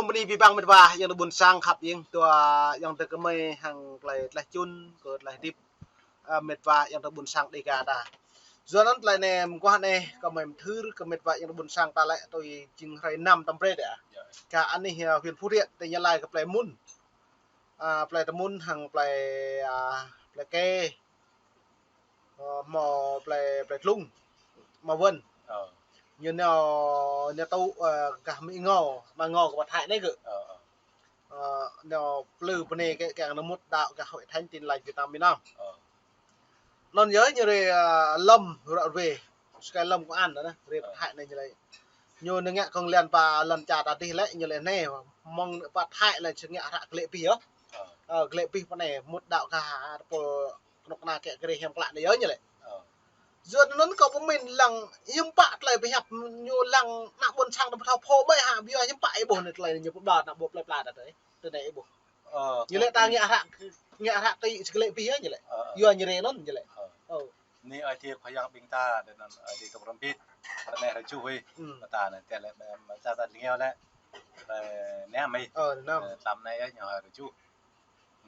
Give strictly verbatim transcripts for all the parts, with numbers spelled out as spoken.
Mơ̆ng anai abih bang met wa ayŏng adơi ƀuôn sang khăp ing, dua ayŏng adơi kơmơi hăng tơlơi tlaih čun, kơ tlaih hơdip, ơ, met wa ayŏng adơi ƀuôn sang Dêga ta. Yua anŭn tơlơi anai mơguah anai kơmơi mơthưr kơ met wa ayŏng adơi ƀuôn sang ta lĕ tui jing hrơi năm tơm brơi đa. Kơ anih, ơ, huyện Phú Thiện, tỉnh Gia Lai kơ plơi Mŭn. Ơ, plơi Tơmŭn hăng plơi, ơ, plơi Kê. Ơ, hmâo plơi, plơi Tlung, hmâo Wăn. Ơ. Ñu nao, ñu tŭ, ơ, gah Mi Ngô, Mi Ngô kơ pơ Thái anai kơ. Ơ, ơ. Ơ, nao plư pơ anai kơ kiăng nao mŭt đaŏ gah Hội Thánh Tin Lành Việt Nam, Việt Nam. Ơ. Anŭn yơh ñu rai, ơ, lŏm ră ruai, sơkai lŏm kơ an anŭn, rai pơ Thái anai ñu lĕ. Ñu nao ngă kông lan pơ lŏn čar ta adih lĕ, ñu lĕ anai, mơ̆ng pơ Thái lĕ či ngă hră glaĭ abih yơh. Ơ. Ơ, glaĭ abih pơ anai, mŭt đaŏ gah tơpul kơnuk kơna kiăng kơ rai hiam klă anai yơh ñu lĕ. Ơ. Yua anŭn kâo pơmĭn lăng hiư̆m pă tơlơi pơhiăp ñu lăng ană ƀuôn sang ta ƀu thâo pô ƀai hă, biă hiư̆m pă ih ƀuh anai tơlơi anai ñu pơƀlŏr ană ƀuôn plơi pla ta tơi. Tơ anai ih ƀuh. Ơ, ñu lĕ ta ngă hră, ngă hră tĭ či glaĭ abih yơh ñu lĕ. Ơ, ơ. Yua ñu rai anŭn ñu lĕ. Ơ. Ơ. Anai Ơi Adai Khua Yang ƀing ta, đa anŭn Ơi Adai tŭk rơmbit, ră anai hrơi juh ih. Hmm. Mơta anai tơl lĕ, mơta ta lĕ ngiao lĕ. Ơ, anai mơ̆. Ơ, anŭn. Ơ, tlam anai yơh ñu hrơi juh.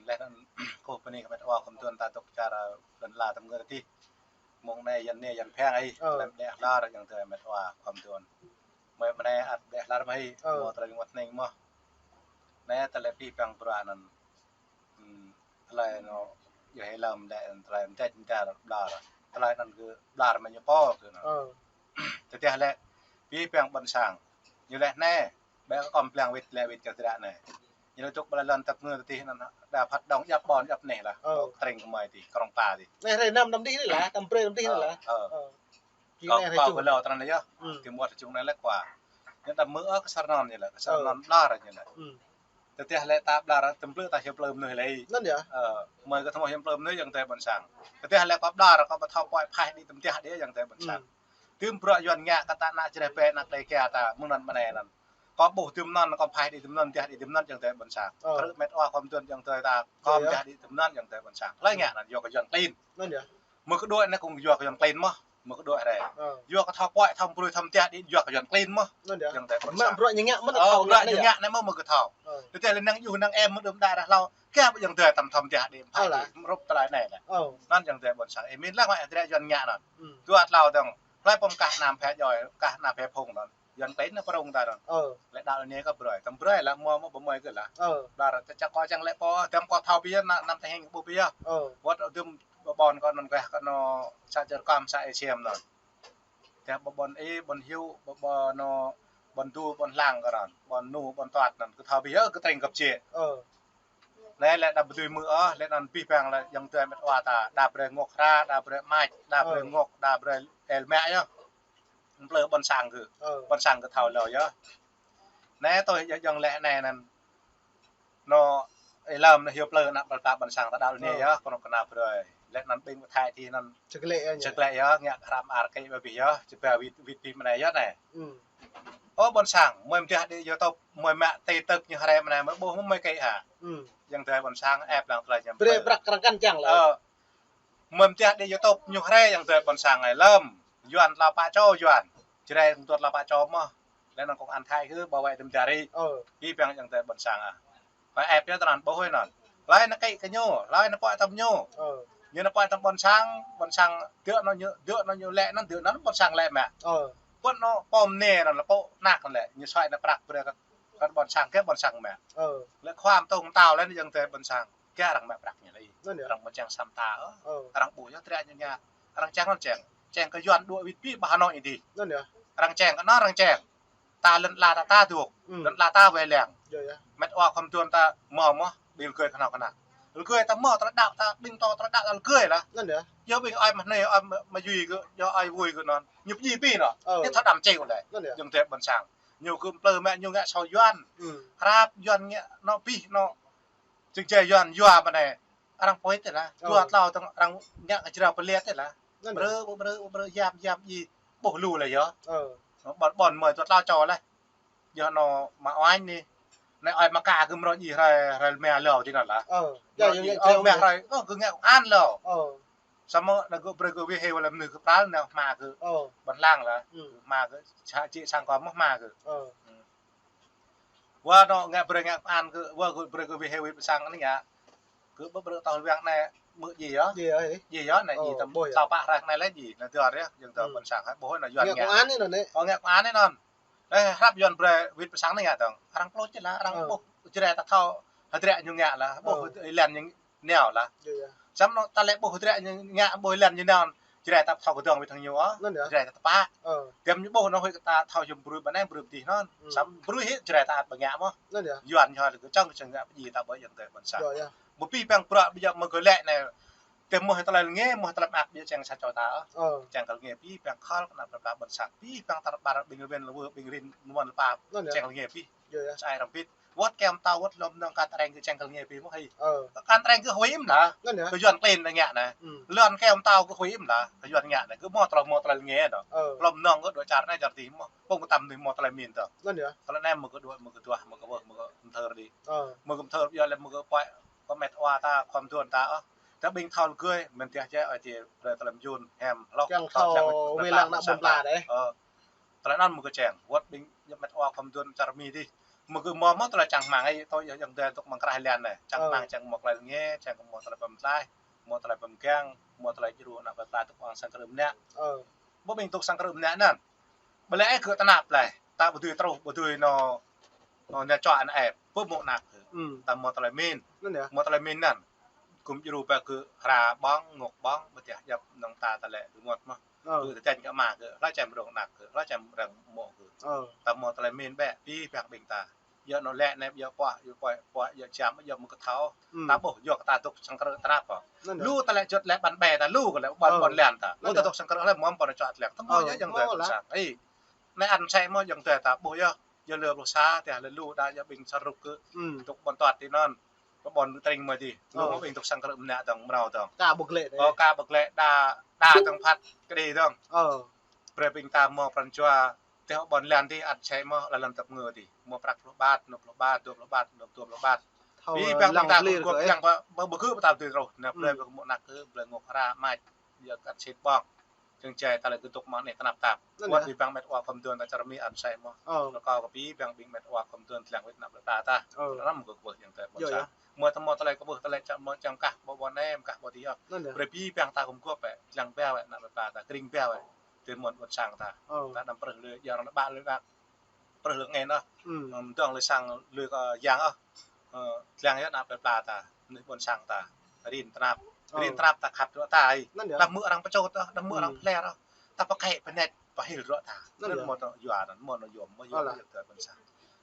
Leh anŭn kâo pơni kơ met wa khŏm tuan ta tŭk čar lŏn ala tơm ngơ tih. Mơ̆ng anai yan anai yan phiăng ih, ơ, lăm đeh lar yang tơ met wa khŏm tuan. Mơi mơnai ăt đeh lar mơi, ơ, mơ̆ tơlơi ngă hneng mơ̆. Anai tơlơi abih bang bruă anŭn. Hmm, tơlơi anŭn, yơh hĭ lăm đeh tơlơi mơdĕč mơdar ƀlŏr. Tơlơi anŭn kơ ƀlŏr mơi ñu pô kơ anŭn. Ơ. Tơdah lĕ, abih bang ƀuôn sang. Ñu lĕ anai, ƀĕ kơ kŏm blang wĭt lĕ wĭt kơ tơdră anai. Ñu lĕ tŭk ƀơi lŏn tơp ngơ tih anŭn, đa phat đŏng djăp ƀôn djăp anai lah. Ơ. Tơring kơmơi tih, Krông Pa tih. Anai hrơi năm tơm dih anai lah, tơm brơi tơm dih anai lah. Ơ. Ơ. Kâo, kâo kơ lâo tơnăn yơh. Hmm. Tơm wơ̆t čung anai lĕ kua. Ñu đa mơ̆ ơ kơ sar non ñu lĕ, kơ sar non ƀlŏr ñu lĕ. Hmm. Tơdah lĕ ta ƀlŏr, tơm plư ta hiam plư mơnuih lĕ. Anŭn yơh. Ơ, mơi kơ thâo hiam plư mơnuih ayŏng adơi ƀuôn sang. Tơdah lĕ kâo ƀlŏr, kâo ƀu thâo pơhiăp đĭ tơm tiah đĭ ayŏng adơi ƀuôn sang. Hmm. Tơm bruă Yuan ngă kơ ta ană Jrai pĕ ană Dêga ta, mơ̆ng anŭn mơnai anŭn. Kâo ƀuh tơm anŭn, kơm pơhiăp đĭ tơm anŭn, tiah đĭ tơm anŭn ayŏng adơi ƀuôn sang. Ơ. Krư̆ met wa khŏm tuan ayŏng adơi ta, kơm tiah đĭ tơm anŭn ayŏng adơi ƀuôn sang. Hlơi ngă anŭn, yua kơ Yuan klin. Anŭn yơh. Mơ̆ kơ đuaĭ anai kông yua kơ Yuan klin mơ̆. Mơ̆ kơ đuaĭ rai. Ơ. Yua kơ thâo pơhiăp, thâo brơi, thâo tiah đĭ yua kơ Yuan klin mơ̆. Anŭn yơh. Ayŏng adơi ƀuôn sang. Mă bruă ñu ngă mơ̆ thâo bruă ñu ngă anai mơ̆ mơ̆ kơ thâo. Ơ. Tơdah lĕ năng yua năng em mơ̆ đưm đă rah hlâo. Kơ ayŏng adơi tăm thâo tiah đĭ pơhiăp đĭ. Mrŭp tơlơi anai lĕ. Ơ. Anŭn ayŏng adơi ƀuôn sang. Ơ, min lăng mă drơi Yuan ngă anŭn. Hmm. Dua tlâo dơ̆ng. Hlơi pô kah ană phe djoi, kah ană phe phung anŭn. Yuan klin anŭn prŏng ta anŭn. Ơ. Lĕ đaŏ anai kơ brơi. Tơm brơi lah, mơ̆ mơ̆ ƀu mơi kơ lah. Ơ. Đa ră ta čă kơ čang lĕ pô, tơm kơ thâo pia, anăm ta hing ƀuh pia. Ơ. Wơ̆t tơm ƀôn kơ anŭn kơ kơ anŭn sa čar kơm sa Asia anŭn. Tơdah ƀôn ih, ƀôn Hiu, ƀôn anŭn, ƀôn Du, ƀôn Hlang kơ anŭn, ƀôn Nu, ƀôn Tuăt anŭn, kơ thâo pia, kơ tơring kơ pơjĕ. Ơ. Anai lĕ đa ƀu dưi mơ̆ ôh, lĕ anŭn abih bang lĕ ayŏng adơi met wa ta, đa brơi ngŏk hra, đa brơi mač, đa brơi ngŏk, đa brơi el mă yơh. Plư ƀuôn sang kơ. Ơ. Ƀuôn sang kơ thâo lâo yơh. Anai tui yơh ayŏng lĕ anai anŭn. Anŭn, ih lăm anŭn hiu plư ană ƀal ta ƀuôn sang ta đaŏ anai yơh, kơnuk kơna brơi. Lĕ anŭn ƀing pơ Thái tih anŭn. Čơklĕ yơh. Čơklĕ yơh, ngă kơ hrăm ar kơ abih yơh, čơpă wĭt, wĭt abih mơnai yơh anai. Hmm. Ơ ƀuôn sang, mơi mơdeh đĭ YouTube, mơi mă TikTok ñu hrơi mơnai, mơi ƀuh mơi kĕ hă. Hmm. Ayŏng adơi ƀuôn sang, ĕp lăng tơlơi ñu. Brơi prăk rơkăn čang lah. Ơ. Mơi mơdeh đĭ YouTube ñu hrơi ayŏng adơi ƀuôn sang ai lăm. Yuan tlâo pă čô Yuan. Jrai tơm tuăt tlâo pă čô mơ̆. Lĕ anŭn kông an Thái kơ bảo vệ tơm jari. Ơ. Abih bang ayŏng adơi ƀuôn sang ah. Pơ ĕp yơh tơnăn ƀuh anŭn. Hlơi anŭn kĕ kơ ñu, hlơi anŭn pơhiăp tơm ñu. Ơ. Ñu anŭn pơhiăp tơm ƀuôn sang, ƀuôn sang dŏ anŭn ñu, dŏ anŭn ñu lĕ anŭn, dŏ anŭn ƀuôn sang lĕ mă. Ơ. Ƀuôn anŭn pô mơnai anŭn lĕ pô anăk anŭn lĕ, ñu suaih anŭn prăk brơi kơ, kơ ƀuôn sang kơ ƀuôn sang mă. Ơ. Lĕ khua mơtông mơtao lĕ anŭn ayŏng adơi ƀuôn sang. Kơ arăng mă prăk ñu lĕ. Anŭn yơh. Arăng ƀu čang sam ta ôh. Ơ. Arăng ƀuh yơh trĕ ñu ngă. Arăng čang anŭn čang. Čang kơ Yuan đuaĭ wĭt abih pơ Hà Nội dih. Anŭn yơh. Arăng čang kơ anŭn arăng čang. Ta lŏn ala ta ta dŏ. Hmm. Lŏn ala ta wai lăng. Yơh, yơh. Met wa khŏm tuan ta mơ̆ mơ̆, ƀing rơgơi kơnuk kơna. Rơgơi ta mơ̆ ta đaŏ ta, ƀing to ta đaŏ ta rơgơi lah. Anŭn yơh. Yơh ƀing ơi mă anai, ơi mă, mă yui kơ, yơh ơi vui kơ anŭn. Ñu pơjing pĭ anŭn. Ơ. Ñu thâo đăm čeu lĕ. Anŭn yơh. Ayŏng adơi ƀuôn sang. Ñu kơ plư mă ñu ngă sâu Yuan. Hmm. Hrăp Yuan ngă anŭn abih anŭn. Čơkơi Yuan yua mơnai. Arăng pơhiăp tih lah. Ơ. Dua tlâo tơ̆ng arăng ngă kơ jrao pơliăt tih lah. Anŭn yơh. Brơi, brơi, brơi, yam, yam, ih ƀuh lu lĕ yơh. Ơ. Ƀôn, ƀôn mơi dua tlâo čô lĕ. Yơh anŭn mă oanh anai. Anai ơi mă ka kơ mrô ih hrơi, hrơi mă lâo tih anŭn lah. Ơ. Yơh, mrô yơh, ih, yơh, ơ, mă yơh. Hrơi, ơ, kơ ngă an lâo. Ơ. Samơ̆ anŭn gơ̆ brơi gơ̆ wih hĭ wơ̆t lăm anŭn kơ pral anŭn hmua kơ. Ơ. Ƀuôn Hlang lah. Hmm. Hmua kơ, čă, čĕ sang kơ mơ̆ hmua kơ. Ơ. Hmm. Wă anŏ ngă brơi ngă kơ an kơ, wă kơ brơi kơ wĭt hĭ wĭt pơ sang anai ngă. Kơ ƀu brơi tơl wang anai mơ̆ ji yơh. Ji yơh, ê. Ji yơh anai ji tơm ƀuh yơh. Tơl pă hră anai lĕ ji. Anai dua yơh, yang tơl pơ sang hă ƀuh anai Yuan ngă. Ngă kơ an anai anŭn, ê. Ơ, ngă kơ an anai anŭn. Ê, hrăp Yuan brơi wĭt pơ sang anai ngă dơ̆ng. Arăng pluh čih lah, arăng ƀuh. Jrai ta thâo, hơdră ñu ngă lah. Ƀuh, len ñu nao lah. Samơ̆ anŭn ta lĕ ƀuh hơdră ñu ngă, ƀuh len ñu nao. Jrai ta thâo kơdơ̆ng wĭt hăng ñu ôh. Anŭn yơh. Jrai ta tơpă. Ơ. Tơm ñu ƀuh anŭn huĭ kơ ta thâo yơh brơi ƀơi anai brơi pơ adih anŭn. Samơ̆ brơi hĭ jrai ta ăt ƀu ngă mơ̆n. Anŭn yơh. Yuan ñu hă lĕ kơ čang kơ čang ngă pơji ta ƀơi yang tơl pơ sang. Yơh, yơh. Ƀu pĭ păng bruă ƀu djơ̆ mơ̆ kơ lĕ anai. Tơm mơ̆ tơlơi rơngiă, mơ̆ tơlơi mơak ƀu djơ̆ čang sa čô ta ôh. Ơ. Čang kơ rơngiă pĭ păng khŏl kơ anăp plơi pla pơ sang. Pĭ păng tar ƀar ƀing rơwen lơwơ ƀing rin mơ̆n pă. Anŭn yơh. Čang kơ rơngiă pĭ. Yơh, yơh. Sa ai răm pĭt. Wơ̆t kơ mơta wơ̆t lŏm nŏng kơ tơreng kơ čang kơ rơngiă pĭ mơ̆ hĭ. Ơ. Kơ tơreng kơ huĭ mơ̆n lah. Anŭn yơh. Kơ Yuan klin anai ngă anai. Lŏn kơ mơta kơ huĭ mơ̆n lah. Kơ Yuan ngă anai. Kơ mơ̆ tơlơi, mơ̆ tơlơi rơngiă dŏ. Ơ. Lŏm nŏng kơ dua čar anai čar adih mơ̆. Pơ̆ng kơ tơm anai mơ̆ tơlơi min dŏ. Anŭn yơh. Tơlơi anai mơ̆ kơ dua, mơ̆ kơ dua, mơ̆ kơ wơh, mơ̆ kơ mơthơr adih. Ơ. Mơ̆ kơ mơthơr yơh lĕ mơ̆ kơ pơai, kơ met wa ta khŏm duôn ta ôh. Tơ ƀing thâo lơgơi, mơ̆n tơdah jĕ ơi ti brơi tơlơi mơyun, hem, hlŏk, kiăng thâo thâo lăng wĭt wĭt lăng anăp plơi pla đeh. Ơ. Tơlơi anŭn mơ̆ kơ čang, wơ̆t ƀing ñu met wa khŏm duôn čar Mi adih. Mơ̆ kơ mơ̆ mơ̆ tơlơi čang rơmang ai, tơ yơh yang đeh tŭk mơ̆ng krah len anai. Čang rơmang čang mơ̆ tơlơi rơngiă, čang kơ mơ̆ tơlơi pơmtlaih, mơ̆ tơlơi pơmgang, mơ̆ tơlơi djru anăp plơi pla tŭk ƀing sang krư̆ mơnă. Ơ. Ƀu ƀing tŭk sang krư̆ mơnă anŭn. Ƀu lĕ ih kơ tơnap plơi, ta ƀu dưi truh, ƀu dưi anŏ, anŏ ñu čuă anai ĕp, ƀu mơ̆ anăp kơ. Ta mơ̆ tơlơi min. Anŭn yơh. Mơ̆ tơlơi min anŭn. Kơ djru ƀơi kơ hra ƀơ̆ng, ngŏk ƀơ̆ng, ƀu djơ̆ djăp nŏng ta tơlơi rơngot mơ̆. Ơ. Kơ tơčen kơ ama kơ, hla čem rŏng anăp kơ, hla čem rŏng mơ̆ kơ. Ơ. Ta mơ̆ tơlơi min ƀĕ, pĭ păng ƀing ta. Yơh anŏ lĕ anai, yơh pơ̆, yơh pơ̆, yơh čăm, yơh mơ̆ kơ thâo. Ta ƀuh, yơh kơ ta tŭk sang krư̆ tơnap ôh. Anŭn yơh. Lu ta lĕ juăt lĕ ƀăn ƀĕ ta lu kơ lĕ ƀăn, ƀăn len ta. Lu ta tŭk sang krư̆ lĕ mơ̆ ƀăn čuă tlĕng. Tơmơ̆ yơh yang đeh pơ sang. Ih. Anai ăn sĕ mơ̆ yang đeh ta ƀuh yơh. Yơh lơ pluh sa, tơdah lơ lu đa yơh ƀing sa rŭk kơ. Tŭk ƀăn tuăt ti anŭn. Kơ ƀăn tơring mơ̆ adih. Lu mơ̆ ƀing tŭk sang krư̆ mơnă dơ̆ng, mrâo dơ̆ng. Ka ƀơ̆ glĕ đeh. Ơ, ka ƀơ̆ glĕ đa, đa dơ̆ng phat kơđi dơ̆ng. Ơ. Brơi ƀing ta mơ̆ pran jua Tơdah ƀăn len adih ăn sĕ mơ̆, lăm tơpă ngă adih. Mơ̆ prăk pluh bat, nŏ pluh bat, dua pluh bat, nŏ dua pluh bat. Pĭ păng ƀing ta kơ gŏp, păng ƀơ, ƀơ, ƀơ kơ ƀơ ta tui truh. Anai brơi ƀơ mơ̆ anăp kơ, brơi ngŏk hra, mač, yơh kơ ăn sĕ ƀơ̆ng. Čang čai ta lĕ kơ tŭk mơ̆ng anai tơnap tap. Wơ̆t pĭ păng met wa khŏm duôn ta čar Mi ăn sĕ mơ̆. Rơkâo kơ pĭ păng ƀing met wa khŏm duôn tơlăng wĭt anăp plơi pla ta. Răm kơ kơ ƀơ̆ yang tơlơi ƀăn sa. Mơ̆ tơmơ̆ tơlơi kơ ƀơ̆ tơlơi čăm mơ̆ čăm kah ƀơ̆ ƀơ̆ nem, kah ƀơ̆ adih yơh. Brơi pĭ păng ta khŏm gŏp ƀĕ, tơlăng ƀiă ƀĕ anăp plơi pla ta, kring ƀiă ƀĕ. Tơmơ̆ ƀăn sang ta. Ta đăm prơh lui, yang rơnă ƀă lui ƀă. Prơh lui ngĕn ôh. Ưm, dŏng lui sang lui kơ yang ôh. Ơ, tơlăng yơh anăp plơi pla ta, mơnuih ƀăn sang ta. Rin tơnap. Rin tơnap ta khăp rŏ ta ai. Đăm mơ̆ arăng pơčôt ôh, đăm mơ̆ arăng pơler ôh. Ta pơkĕ pơnet pơhil rŏ ta. Anŭn mơ̆ anŏ yua anŭn, mơ̆ anŏ yôm, mơ̆ yôm yơh tơlơi ƀăn sang.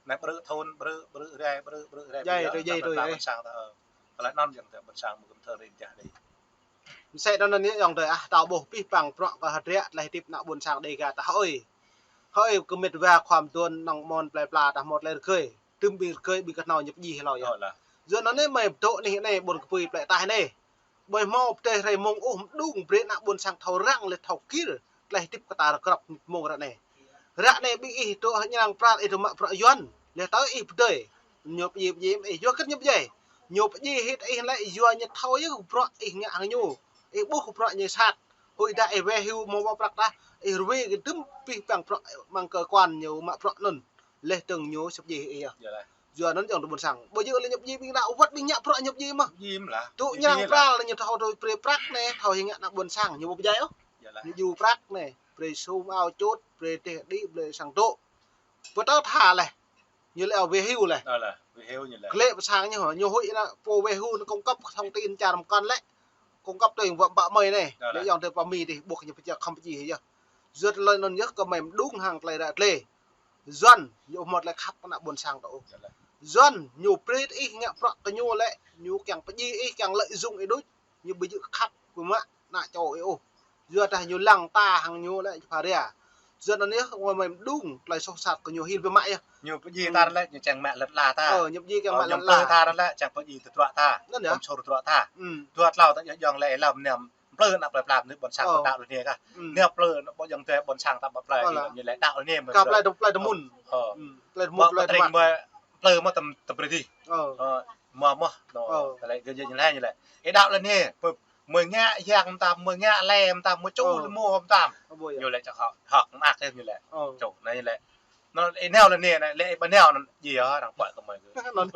Anai brơi thun, brơi, brơi rai, brơi, brơi rai. Jai, brơi, jai, anăp plơi pla ƀăn sang ta, ơ. Tơlơi anŭn yang tơlơi ƀăn sang mơ̆ kơ mơthơr rin jah đeh. Mơsĕ anŭn anai yang đeh ah, ta ƀuh pĭ păng prŏ kơ hơdră tơlơi hơdip ană ƀăn sang Đêga ta hơi. Hơi kơ met wa khŏm duôn nŏng mơ̆n plơi pla ta mơ̆ tơlơi rơgơi. Tơm ƀing rơgơi ƀing kơhnâo ñu pơjing hlâo yơh. Yua anŭn anai mơi pơdŏ anih anai ƀôn kơpui plơi taih anai. Ƀơi hmâo pơdơi hrơi mông ôh mơđung brơi ană ƀôn sang thâo răng lĕ thâo kir. Tơlơi hơdip kơ ta rơkrăp mông ră anai. Ră anai ƀing ih dŏ hơñrang pral ih dŏ mă bruă Yuan. Lĕ tơ ih pơdơi. Ñu pơjing pơjing ih yua kơ ñu pơjing. Ñu pơjing hĭ ih lĕ yua ñu thâo yơh bruă ih ngă hăng ñu. Ih ƀuh bruă ñu sat. Huĭ dah ih wai hyu mơ̆ ƀu prăk tah. Ih rơwĭ kơ tơm pĭ păng bruă mơ̆ng cơ quan ñu mă bruă anŭn. Lĕ tơ̆ng ñu sĭ pơjing ih yơh. Yua anŭn yang tơ ƀôn sang. Ƀu djơ̆ lĕ ñu pơjing ƀing đa wơ̆t ƀing ngă bruă ñu pơjing mơ̆. Tŭ ñrăng pral ñu thâo tui brơi prăk anai, thâo hĭ ngă ană ƀôn sang, ñu ƀu pơjing ôh. Ñu djru prăk anai, brơi sum ao čôt, brơi teh đĭ, brơi sang dŏ. Pơtô tha lĕ. Ñu lĕ ao wai hyu lĕ. Glĕ pơ sang ñu, ñu huĭ ană pô wai hyu anŭn cung cấp thông tin čar mơkŏn lĕ. Cung cấp tui wă ƀă mơi anai. Lĕ yang tơ pơ Mi adih, ƀuh ñu pơjing khŏm pơjing yơh. Yua tơlơi anŭn yơh kơ mơi mơđung hăng tơlơi ră tơlơi. Yuan, ñu mơ̆ tơlơi khăp kơ ană ƀôn sang ta ôh. Yuan, ñu brơi ih ngă bruă kơ ñu lĕ, ñu kiăng pơjing ih, kiăng lợi dụng ih đôč, ñu ƀu djơ̆ khăp kơ mă ană čô ih ôh. Yua dah ñu lăng ta hăng ñu lĕ pha ria. Yuan anai yơh, ngă mơi mơđung, tơlơi soh sat kơ ñu hil ƀu mă yơh. Ñu pơjing ta lĕ, ñu čang mă lŏn ala ta. Ơ, ñu pơjing kiăng mă lŏn ala ta lĕ, čang pơjing tơdruă ta. Anŭn yơh. Pơm sôr tơdruă ta. Dua tlâo ta yơh jong lĕ lăm nem. Plư ană plơi pla mơnuih ƀôn sang ta đăo lĕ anai kah. Anai plư ană ƀôn sang ta, ƀôn sang ta ƀă plơi ñu lĕ đăo lĕ anai mơ̆. Kah plơi tơmŭn. Plơi tơmŭn, plơi tơmŭn. Plư mơ̆ tơm tơbrơi dih. Mơ̆ mơ̆. Tơlơi gơñu ñu lĕ ñu lĕ. Ih đăo lĕ anai. Mơ̆ ngă yang mơtam, mơ̆ ngă lĕ mơtam, mơ̆ ču lĕ mơ̆ mơtam. Ñu lĕ čă hŏk, hŏk mơak lĕ ñu lĕ. Ču, anai ñu lĕ. Anŭn ih nao lĕ anai, lĕ ih ƀu nao anŭn, djơ̆ hă, arăng pơhiăp kơ mơi kơ. Anŭn.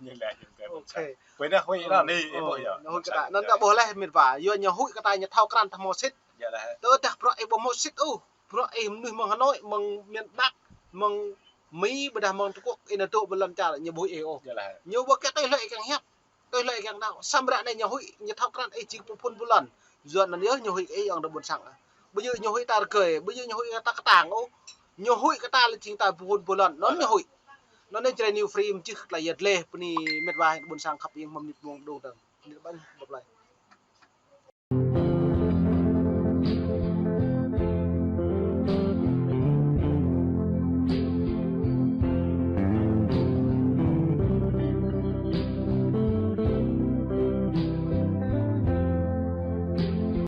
Ñu lĕ ñu kơ ƀôn sang. Ôkê. Ƀơi anai huĭ anŭn ih, ih ƀuh yơh. Ñu huĭ kơ ta. Anŭn ta ƀuh laih mĭt wa. Yua ñu huĭ kơ ta ñu thâo krăn ta hmâo sĭt. Yơh lah. Tơdah bruă ih ƀu hmâo sĭt ôh. Bruă ih mơnuih mơ̆ng Hà Nội, mơ̆ng miền Bắc, mơ̆ng Mi, ƀôdah mơ̆ng Trung Quốc, ih nao dŏ ƀơi lŏn čar, ñu ƀu huĭ ih ôh. Yơh lah. Ñu ƀu kơ tui hlơi ih kiăng hiăp. Tui hlơi ih kiăng nao. Samơ̆ ră anai ñu huĭ, ñu thâo krăn ih jing pô phun ƀơi lŏn. Yua anŭn yơh ñu huĭ ih yơh dŏ ƀôn sang. Ƀu djơ̆ ñu huĭ ta rơgơi, ƀu djơ̆ ñu huĭ ta kơtang ôh. Ñu huĭ kơ ta lĕ jing ta pô phun ƀơi lŏn. Anŭn ñu huĭ. Anŭn anai Jrai New Frame čih tơlơi yơh dleh, bơni mĭt wa ƀôn sang khăp ing mơ̆ng mơnit mông dong dang. Mơnit ƀan bơblai.